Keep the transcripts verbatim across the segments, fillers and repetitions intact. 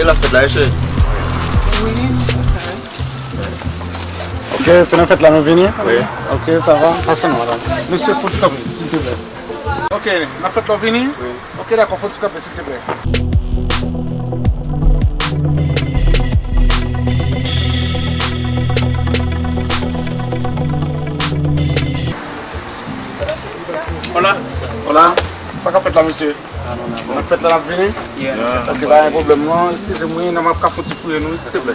E la fèt la, e cheri? Wi, ok. Ok, se nan fèt la nou vini? Wi. Ok, sa va? Pase non, madanm. Mesye, fout kanpe, silteplè. Ok, nan fèt la w vini? Wi. Ok, dakò, fout kanpe, silteplè. Hola. Hola. Sa k ap fèt la, mesye? Nan fèt la n ap vini? Yeah. Ok, pa gen pwoblèm non. Eskize m wi, nan m ap ka fouti fouye nou, silteplè.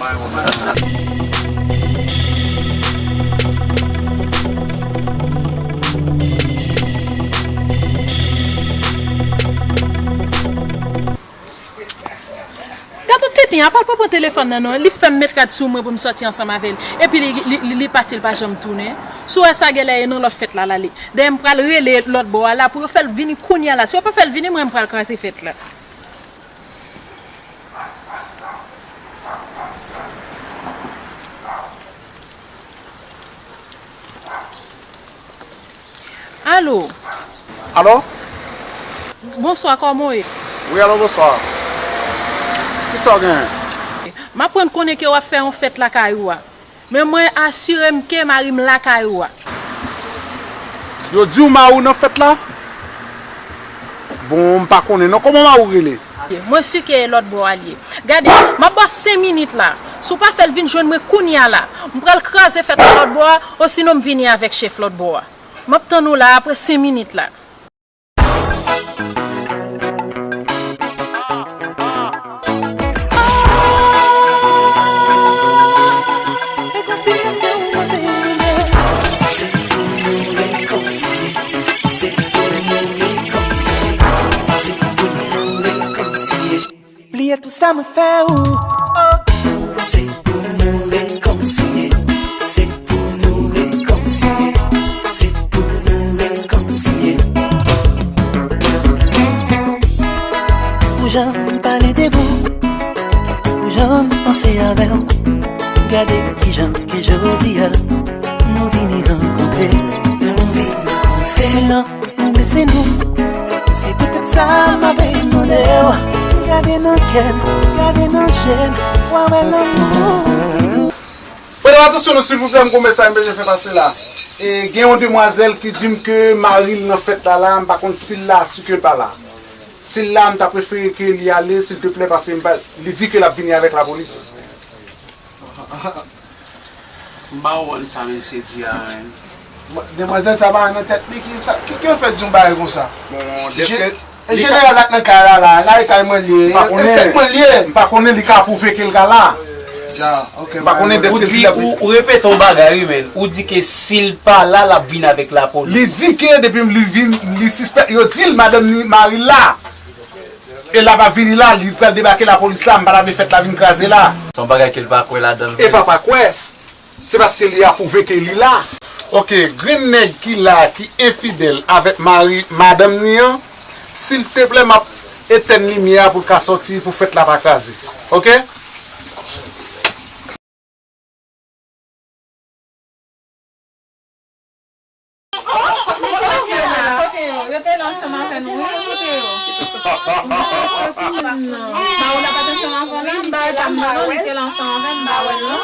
Gade yon tenten, apa l pa pran telefòn nan non, li fè m met rad sou mwen pou m sòti ansanm avè l. Epi li, li, li, li pati, l pa janm tounen. Si w wè sa genlè e nan lòt fèt la l ale. Dayè m pral rele lòt bò a la pou yo fè l vini kounye a la. Si yo pa fè l vini, mwen m pral kraze fèt la. Alo. Alo? Bonswa, kòman w ye? Wi, alo, bonswa. Kisa w genyen? M aprann konnen ke w ap fè yon fèt lakay ou a. Men mwen asire m ke mari m lakay ou a. Yo di w mari w nan fèt la? Bon, m pa konnen non. Kòman mari w rele? Mwen si ke e lòt bò a l ye. Gade, m ap ba w senk minit la. Si w pa fè l vin jwenn mwen kounye a la, m pral kraze fèt la lòt bò a, osinon m vini avèk chèf lòt bò a. M ap tann ou la apre senk minit la. Bliye tou sa mwen fè ou. Oh. Se pou nou rekonsiliye. Se pou nou rekonsiliye. Se pou nou rekonsiliye. Pou jan m pale de ou, pou jan m panse avè w, gade kijan ke jodi a nou vini rankontre. Nou vini rankontre. Ou blese nou. Se poutèt sa m ap mande w, gade nan kè m, gade nan je m, w a wè lanmou. Prete atansyon nou silvouplè, m gon mesaj m bezwen fè pase la. E, gen yon demwazèl ki di m ke mari l nan fèt la la, m pa konn si l la, si ke l pa la. Si l la, m ta prefere ke li ale, silteplè, paske m pa, li di ke l ap vini avèk lapolis. M pa konprann sa mesye di a, menm. Demwazèl sa pa nan tèt li, ki sa, ki, ki yo fè di yon bagay konsa? Bon, dèske... Jeneral la k nan kay la, la, la e kay mwen li ye, e fèt mwen li ye. M pa konnen, li ka pwouve ke l ka la. Ya, ok. M pa konnen dèske si l ap... Ou di, ou, ou repete yon bagay, wi, men. Ou di ke si l pa la, l ap vin avèk lapolis. Li di ke depi li vin, li sispèk, yo di l madanm ni mari l la. E l ap vini la, li pral debake lapolis la, m pa ta vle fèt la vin kraze la. Se yon bagay ke l pa kwè ladan l vre. E pa pa kwè, se paske li apwouve ke li la. Ok, grenn nèg ki la, ki enfidèl avèk mari, madanm ni an, silteplè, m ap etèn limyè a pou l ka sòti, pou fèt la pa kraze. Ok? Kote yo? Yo te la ansanm avè nou, wi. Kote yo? Misye soti menm non. Mawoula pa t ansanm avè w la? M pa wè pa m non, li te la ansanm avè m, m pa wè l non.